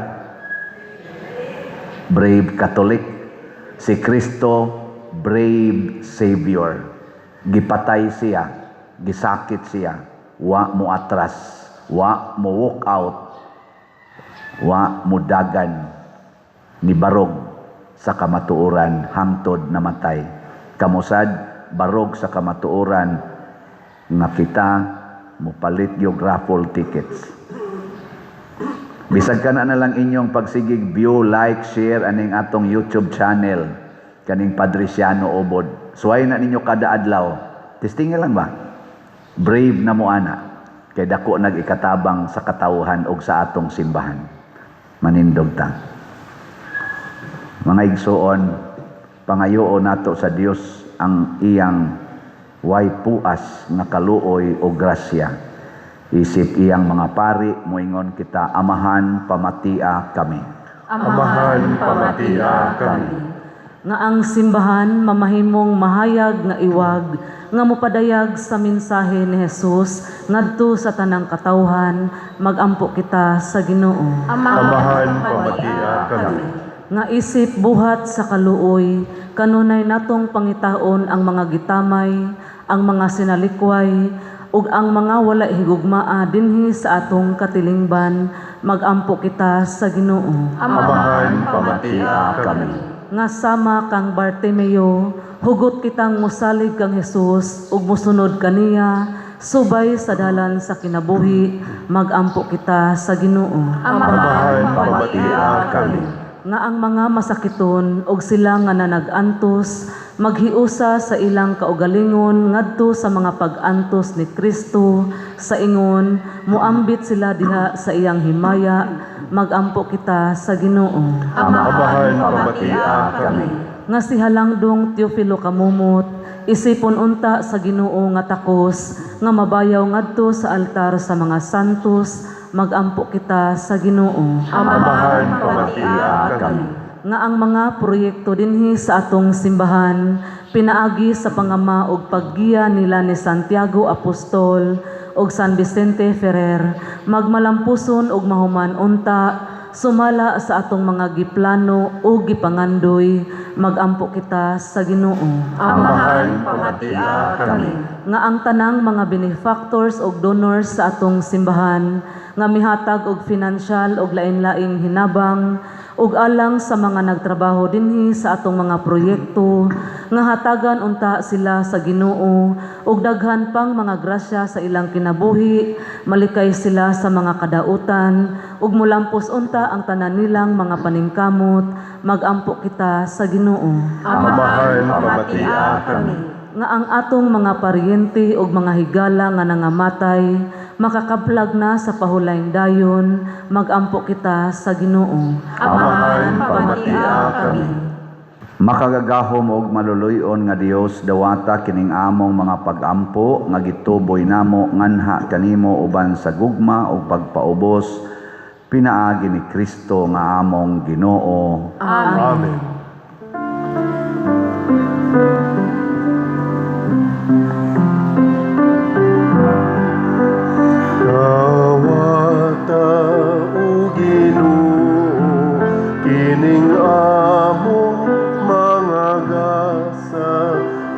Brave Catholic. Si Kristo, brave Savior. Gipatay siya, gisakit siya, wa mo atras, wa mo walk out, wa mo dagan, ni barog sa kamatuoran hangtod namatay. Kamo sad, barog sa kamatuoran nga kita mopalit yung raffle tickets. Bisag kana na lang inyong pagsigig view, like, share aning atong YouTube channel kaning Padriciano Obod. Suway na ninyo kada adlaw. Testingan lang ba? Brave na mo ana kay dako nag-ikatabang sa katawhan og sa atong simbahan. Manindog ta. Mga igsuon, pangayoon nato sa Dios ang iyang way puas nga kaluoy o grasya. Isip iyang mga pari, moingon kita, "Amahan, pamatia kami." Amahan, pamatia kami. Nga ang simbahan mamahimong mahayag nga iwag nga mopadayag sa mensahe ni Jesus ngadto sa tanang katawhan, magampo kita sa Ginoo. Amahan, pamatia kami. Nga isip buhat sa kaluoy, kanunay natong pangitaon ang mga gitamay, ang mga sinalikway ug ang mga wala higugmaa dinhi sa atong katilingban, magampo kita sa Ginoo. Amahan, pamatia kami. Nga sama kang Bartimeo, hugot kitang musalig kang Jesus ug musunod kaniya subay sa dalan sa kinabuhi, magampo kita sa Ginoo. Amahan, pamatia kami. Nga ang mga masakiton ug sila nga nanag-antos maghiusa sa ilang kaugalingon ngadto sa mga pag-antos ni Kristo sa ingon muambit sila diha sa iyang himaya, magampo kita sa Ginoo. Amahan, pamatia kami. Nga si Halangdong Teofilo Camomot isipon unta sa Ginoo nga takos nga mabayaw ngadto sa altar sa mga santos, magampo kita sa Ginoo. Amahan, pamatia kami. Nga ang mga proyekto dinhi sa atong simbahan pinaagi sa pangama og paggiya nila ni Santiago Apostol og San Vicente Ferrer magmalampuson og mahuman unta sumala sa atong mga giplano o gipangandoy, magampo kita sa Ginoo. Amahan, pamatia kami. Nga ang tanang mga benefactors og donors sa atong simbahan nga mihatag og financial og lain-laing hinabang ug alang sa mga nagtrabaho dinhi sa atong mga proyekto, nga hatagan unta sila sa Ginoo og daghan pang mga grasya sa ilang kinabuhi, malikay sila sa mga kadautan ug mulampos unta ang tanan nilang mga paningkamot, magampo kita sa Ginoo. Amahan, pamatia kami. Nga ang atong mga paryente ug mga higala nga nangamatay makakablag na sa pahulayng dayon, magampo kita sa Ginoo. Amahan, pamatia kami. Makagagahom og maluluy-on nga Dios, dawata kining among mga pagampo nga gituboy namo nganha kanimo uban sa gugma ug pagpaubos pinaagi ni Kristo nga among Ginoo. Amen. Amen. Dawata, o Ginoo, kining among mga gasa,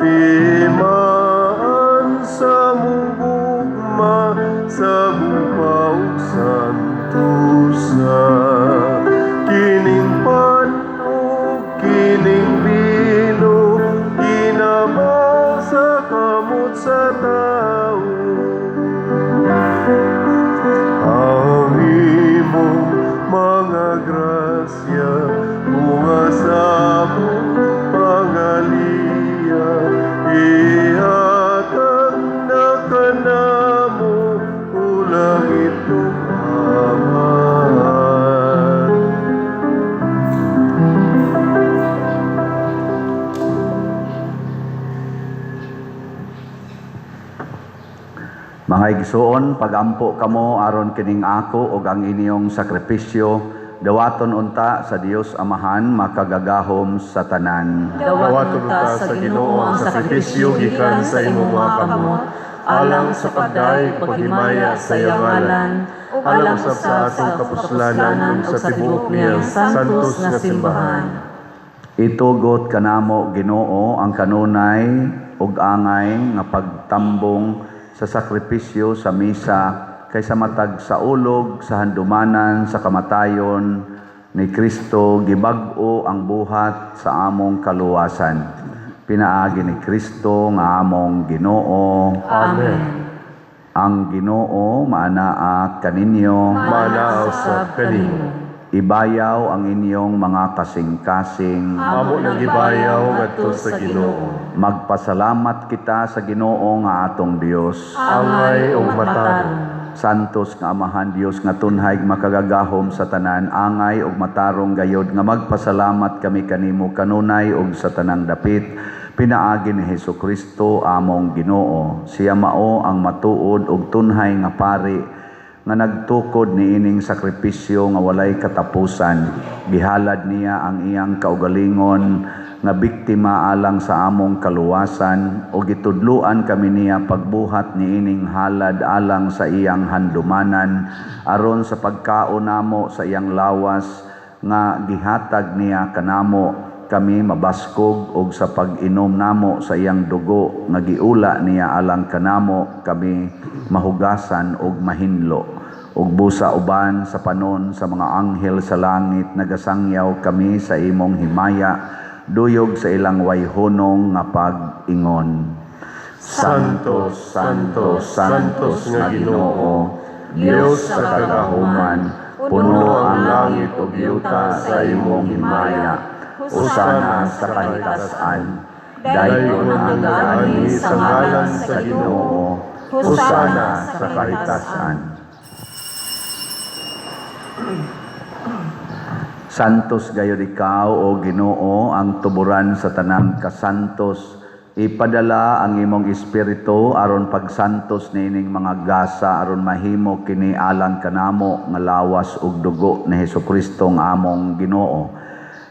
timaan sa mong gugma sa gugma ug santusa. Kining pan ug kining bino ginama sa kamot sa tao. Ang imong mga grasya bunga sa among pangaliya, ihatag na kanamo, o langit Amahan. Mga igsuon, pagampo kamo aron kining ako ug ang inyong sakripisyo Dawaton unta sa Dios Amahan makagagahom sa tanan. Dawaton unta sa Ginoo ang sakripisyo gikan sa imong mga kamot, alang sa pagdayeg ug paghimaya sa iyang ngalan, alang usab sa atong kapuslanan ug sa tibuok niyang santos nga simbahan. Itugot kanamo Ginoo ang kanunay ug angay nga pagtambong sa sakripisyo sa misa kaysa matag sa ulog sa handumanan sa kamatayon ni Kristo gibag-o ang buhat sa among kaluwasan. Pinaagi ni Kristo nga among Ginoo. Amen. Ang Ginoo maanaa kaninyo. Maanaa usab kanimo. Ibayaw ang inyong mga kasing-kasing. Amo nang gibayaw ngadto sa Ginoo. Magpasalamat kita sa Ginoo nga atong Dios. Angay ug matarong. Santos nga Amahan Dios nga tunhay makagagahom sa tanan, angay ug matarong gayod nga magpasalamat kami kanimo kanunay ug sa tanang dapit pinaagi ni Hesukristo among Ginoo. Siya mao ang matuod ug tunhay nga pari nga nagtukod niining sakripisyo nga walay katapusan. Gihalad niya ang iyang kaugalingon nga biktima alang sa among kaluwasan o gitudluan kami niya pagbuhat niining halad alang sa iyang handumanan aron sa pagkaon namo sa iyang lawas nga gihatag niya kanamo kami mabaskog og sa pag-inom namo sa iyang dugo nga giula niya alang kanamo kami mahugasan og mahinlo. Ug busa uban sa panon sa mga anghel sa langit nagasangyaw kami sa imong himaya duyog sa ilang wayhunong nga pag-ingon. Santo, Santo, Santos nga Ginoo, Dios sa kagahuman, puno ang langit ug yuta sa imong himaya. Hosana sa kahitasan. Dayon ang nagaani sa ngalan sa Ginoo. Hosana sa kahitasan. Santos gayud ikaw o Ginoo ang tuburan sa tanang kasantos. Ipadala ang imong espiritu aron pagsantos niining mga gasa aron mahimo kini alang kanamo nga lawas ug dugo ni Hesukristo nga among Ginoo.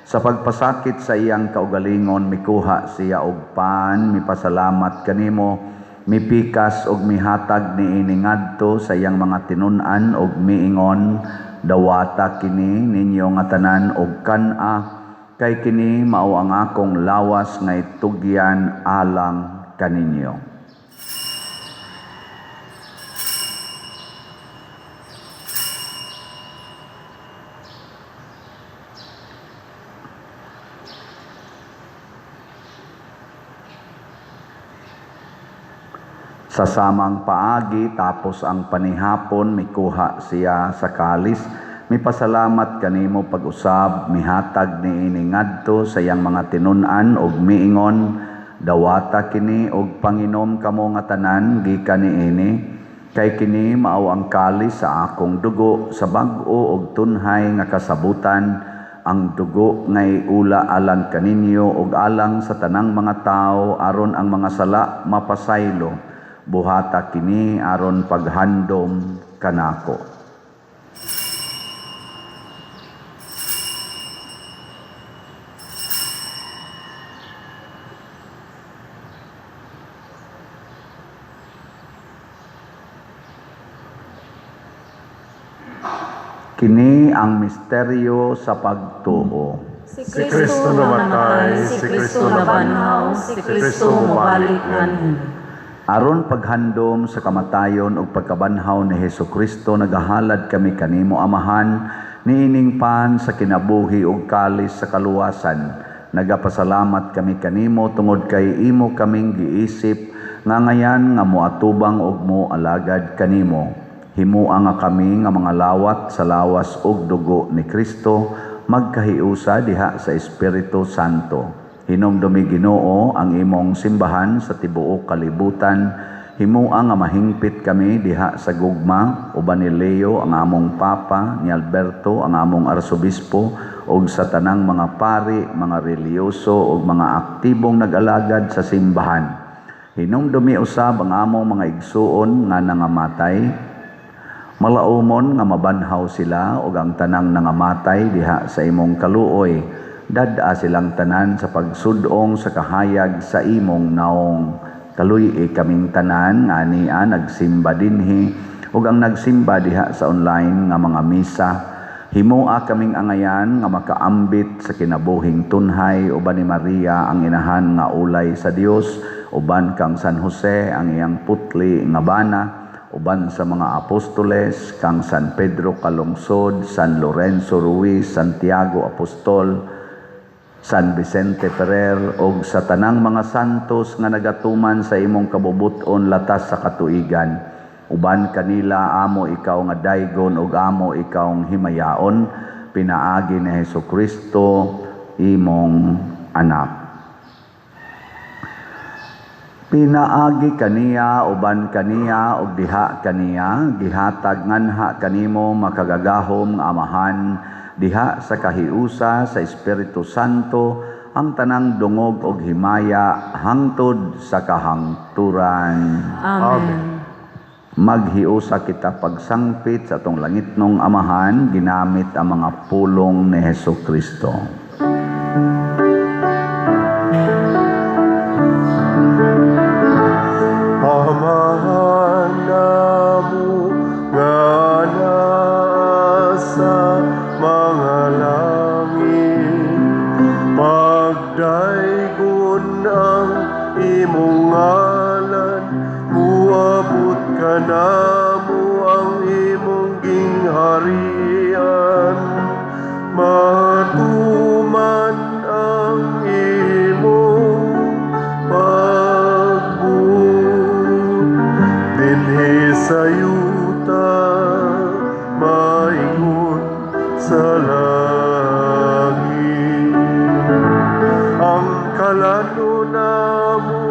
Sa pagpasakit sa iyang kaugalingon mikuha siya og pan, mipasalamat kanimo, mipikas og mihatag niini ngadto sa iyang mga tinun-an og miingon, dawata kini ninyo nga tanan og kan-a, kay kini mao ang akong lawas nga itugyan alang kaninyo. Sa samang paagi, tapos ang panihapon, mikuha siya sa kalis, mipasalamat kanimo pag-usab, mihatag niini ngadto sa iyang mga tinun-an og miingon, dawata kini og panginom kamo nga tanan gikan niini, kay kini mao ang kalis sa akong dugo sa bag-o og tunhay nga kasabutan, ang dugo nga iula alang kaninyo og alang sa tanang mga tawo aron ang mga sala mapasaylo. Buhata kini aron paghandom kanako. Kini ang misteryo sa pagtuo. Si Kristo namatay, si Kristo nabanhaw, si Kristo mobalik nganhi. Aron paghandom sa kamatayon ug pagkabanhaw ni Hesukristo, nagahalad kami kanimo Amahan niining pan sa kinabuhi ug kalis sa kaluwasan. Nagapasalamat kami kanimo tungod kay imo kaming giisip nga ngayan nga moatubang ug moalagad kanimo. Himua nga kami nga mga lawat sa lawas ug dugo ni Kristo, magkahiusa diha sa Espiritu Santo. Hinumdumi Ginoo ang imong simbahan sa tibuok kalibutan. Himua nga mahingpit kami diha sa gugma uban ni Leo ang among Papa, ni Alberto ang among Arsobispo, ug sa tanang mga pari, mga relihiyoso ug mga aktibong nag-alagad sa simbahan. Hinumdumi usab ang among mga igsuon nga nangamatay Malaumon nga mabanhaw sila ug ang tanang nangamatay diha sa imong kaluoy. Dad-a silang tanan sa pagsudong sa kahayag sa imong naong. Kaluy-i kaming tanan nga ania nagsimba dinhi ug ang nagsimba diha sa online nga mga misa. Himoa kaming angayan nga makaambit sa kinabuhing tunhay uban ni Maria ang inahan nga ulay sa Dios, uban kang San Jose ang iyang putli nga bana, uban sa mga apostoles kang San Pedro Calungsod, San Lorenzo Ruiz, Santiago Apostol, San Vicente Ferrer ug sa tanang mga santos nga nagatuman sa imong kabubut-on latas sa katuigan. Uban kanila amo ikaw nga daygon ug amo ikaw himayaon, pinaagi ni Hesus Kristo imong anak. Pinaagi kaniya, uban kaniya ug diha kaniya, gihatag nganha kanimo makagagahom nga Amahan diha sa kahiusa sa Espiritu Santo ang tanang dungog og himaya hangtod sa kahangturan. Amen. Maghiusa kita pagsangpit sa atong langitnong Amahan ginamit ang mga pulong ni Hesus Kristo. Amahan namo nga naa sa mga langit, pagdaygon ang imong ngalan, muabot kanamo ang imong gingharian, matuman ang imong pagbuot dinhi sa yuta, maingon sa langit. Ang kalano namo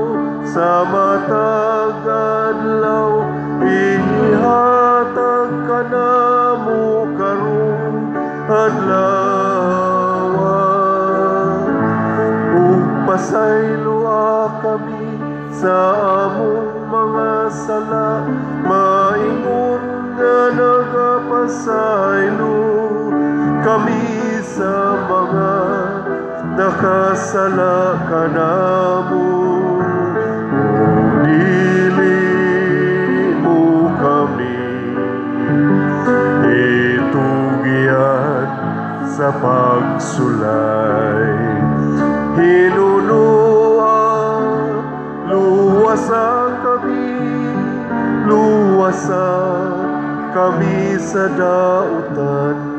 sa matag adlaw, ihatag kanamo karong adlaw. Ug pasayloa kami sa among mga sala, maingon nga nagapasaylo kami sa mga nakasala kanamo. Dili mo kami itugyan sa pagsulay, hinunoa luwasa kami, luwasa kami sa dautan.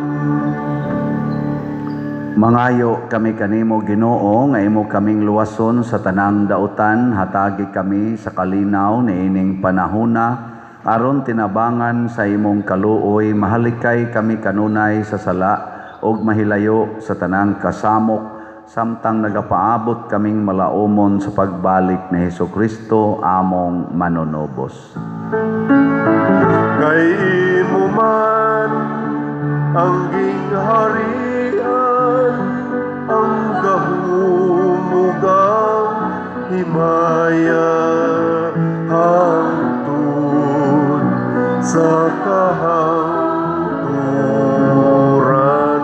Mangayo kami kanimo, Ginoo, nga imo kaming luwason sa tanang dautan, hatagi kami sa kalinaw niining panahona aron tinabangan sa imong kaluoy mahalikay kami kanunay sa sala ug mahilayo sa tanang kasamok samtang nagapaabot kaming malaumon sa pagbalik ni Hesus Kristo among manunubos. Kay imo man ang gingharian, ang gahom ug ang himaya, hangtod sa kahangturan.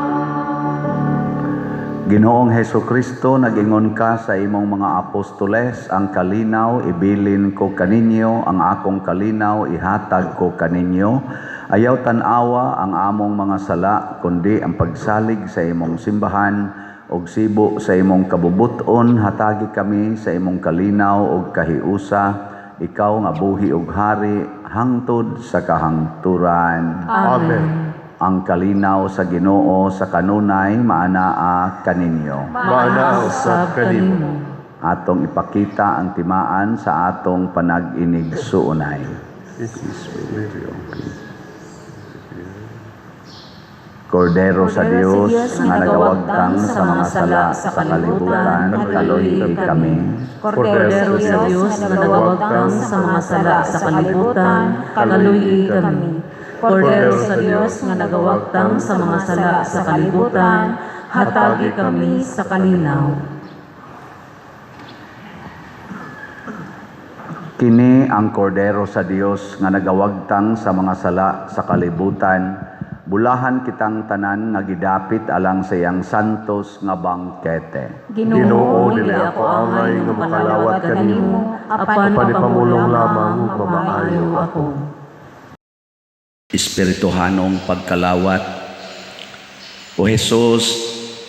Ginoong Hesus Kristo, nag-ingon ka sa imong mga apostoles, ang kalinaw ibilin ko kaninyo, ang akong kalinaw ihatag ko kaninyo. Ayaw tan-awa ang among mga sala, kundi ang pagsalig sa imong simbahan ug sibo sa imong kabubuton, hatagi kami sa imong kalinaw ug kahiusa, ikaw nga buhi ug hari hangtod sa kahangturan. Amen. Ang kalinaw sa Ginoo sa kanunay maanaa kaninyo. Maanaa usab kanimo. Atong ipakita ang timaan sa atong panag-inig-suunay. Kordero sa Dios nga nagawagtang sa mga sala sa kalibutan, kaluhi kami. Kordero sa Dios nga nagawagtang sa mga sala sa kalibutan, kaluhi kami. Kordero sa Dios nga nagawagtang sa mga sala sa kalibutan, hatagi kami sa kalinaw. Kini ang kordero sa Dios nga nagawagtang sa mga sala sa kalibutan. Bulahan kitang tanan nga gidapit alang sa iyang santos nga bangkete. Ginoo, dili ako angay nga makalawat kanimo, apan apan ipamulong lamang ug mamaayo mamaayo ako. Espirituhanong pagkalawat. O Jesus,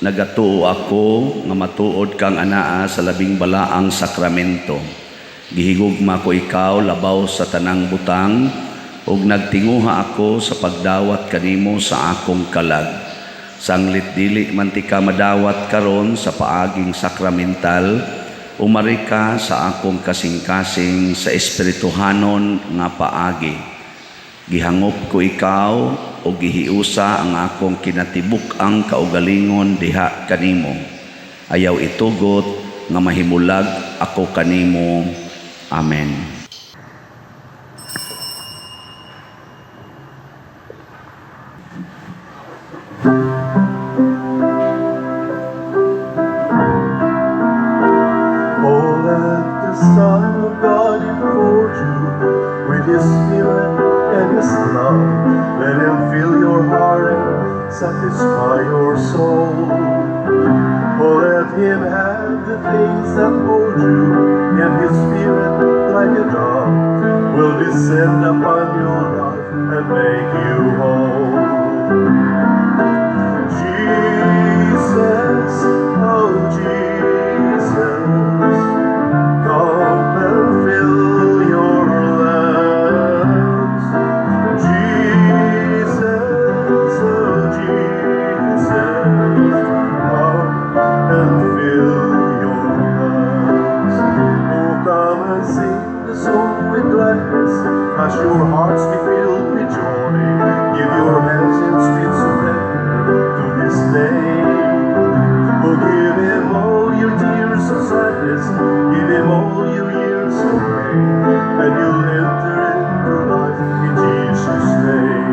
nagatuo ako nga matuod kang anaa sa labing balaang sakramento. Gihigugma ko ikaw labaw sa tanang butang ug nagtinguha ako sa pagdawat kanimo sa akong kalag. Sanglit dili man tika madawat karon sa paaging sakramental, umari ka sa akong kasing-kasing sa espirituhanon nga paagi. Gihangop ko ikaw o gihiusa ang akong kinatibuk-ang kaugalingon diha kanimo. Ayaw itugot nga mahimulag ako kanimo. Amen. Oh, let the Son of God enfold you with His Spirit and His love. Let Him fill your heart and satisfy your soul. Oh, let Him have the things that hold you, and His Spirit, like a dove, will descend upon your life and make you whole. Jesus, oh Jesus, come and fill your lamps. Jesus, oh Jesus, come and fill your lamps. Oh, come and sing the song with gladness, as your hearts be filled with joy. Give your hands in sweet surrender to His name. Oh, give Him all your tears of sadness, give Him all your years of pain, and you'll enter into life in Jesus' name.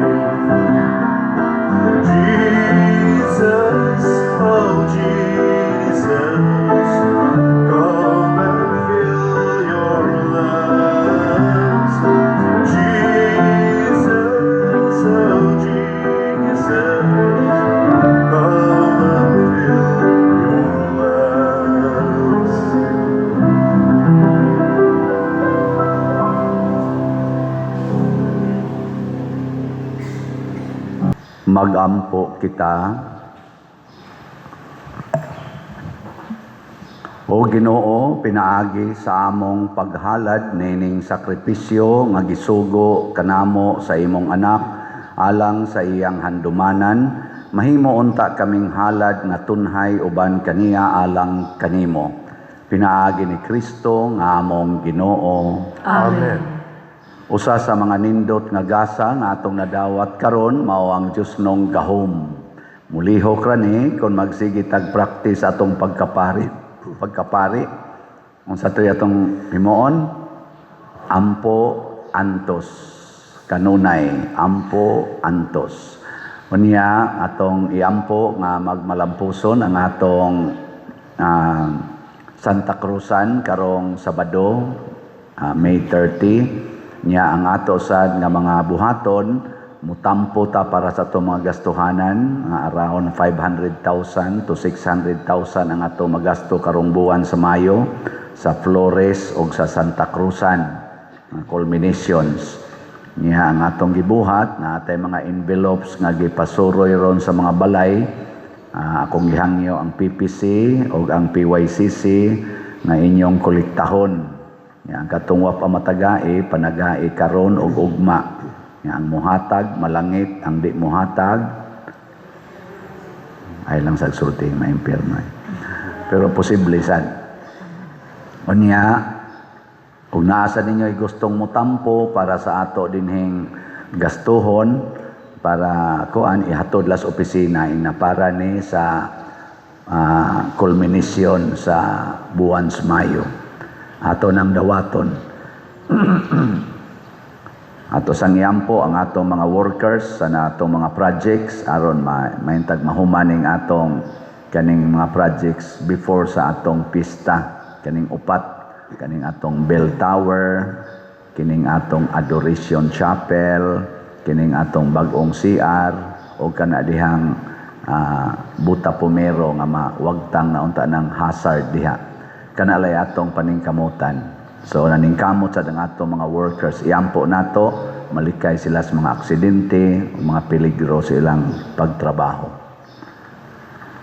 Jesus, oh Jesus, come and fill your lamps. Jesus, oh Jesus, come and fill your lamps. Magampo kita. O Ginoo, pinaagi sa among paghalad nining sakripisyo nga gisugo kanamo sa imong anak alang sa iyang handumanan, mahimo unta kaming halad nga tunhay uban kaniya alang kanimo. Pinaagi ni Kristo nga among Ginoo. Amen. Usa sa mga nindot nga gasa nga atong nadawat karon mao ang Diyosnong gahom. Mulihok ra ni kung magsige tag practice atong pagkapari. Pagkapari unsa to'y atong himuon? Ampo antos. Kanunay, ampo antos. Unya atong iampo nga magmalampuson ang atong Santa Cruzan karong Sabado, May 30. Nya ang ato sad nga mga buhaton, mutampo ta para sa atong mga gastuhanan, nga around 500,000 to 600,000 ang ato magasto karong buwan sa Mayo sa Flores og sa Santa Cruzan, mga culminations. Niya ang atong gibuhat na atay mga envelopes nga gipasuroy ron sa mga balay. Akong gihangyo ang PPC o ang PYCC nga inyong kolektahon. Nya ang katong wa pa matagai, panagai karon og ugma. Nya ang muhatag malangit, ang di muhatag ay lang sa sulti maimpierno. Pero posible sad. Unya, kung naa sa ninyo ay gustong mutampo para sa ato dinhing gastuhon para kuan ihatod las opisina ina para ni sa culmination sa buwan sa Mayo. Ato nang dawaton. Ato sang iampo ang atong mga workers sa atong mga projects aron mahintag mahumaning atong kaning mga projects before sa atong pista kaning upat. Kaning atong bell tower, kining atong Adoration Chapel, kining atong bag-ong CR o kana dihang buta pumero nga mawagtang na unta ng hazard diha. Kana lay atong paningkamutan. So naningkamot sa ang atong mga workers, iampo nato malikay sila sa mga aksidente o mga peligro sa ilang pagtrabaho.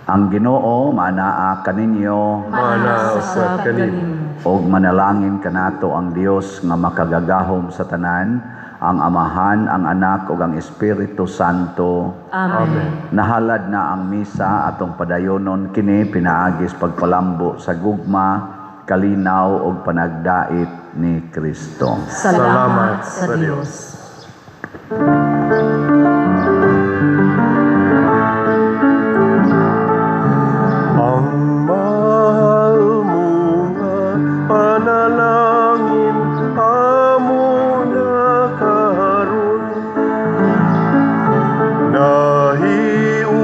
Ang Ginoo maanaa kaninyo. Maanaa usab kanimo. Og manalangin kanato ang Dios nga makagagahom sa tanan, ang Amahan, ang Anak ug ang Espiritu Santo. Amen. Nahalad na ang misa, atong padayonon kini pinaagi sa pagpalambo sa gugma, kalinaw ug panagdait ni Kristo. Salamat sa Dios. Ang mahal mo nga panalangin amo na karon, nahiusa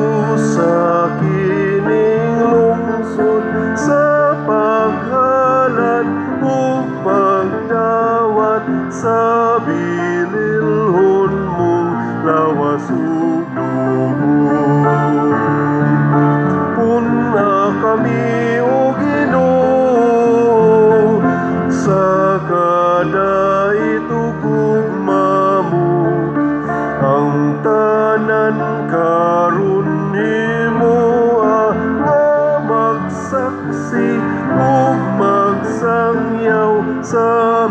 kining lungsod sa paghalad ug pagdawat sa bililhon mong lawas ug dugo. Pun-a kami, O Ginoo, sa kadait ug gugma mo. Ang tanan karon himoa nga magsaksi ug magsangyaw sa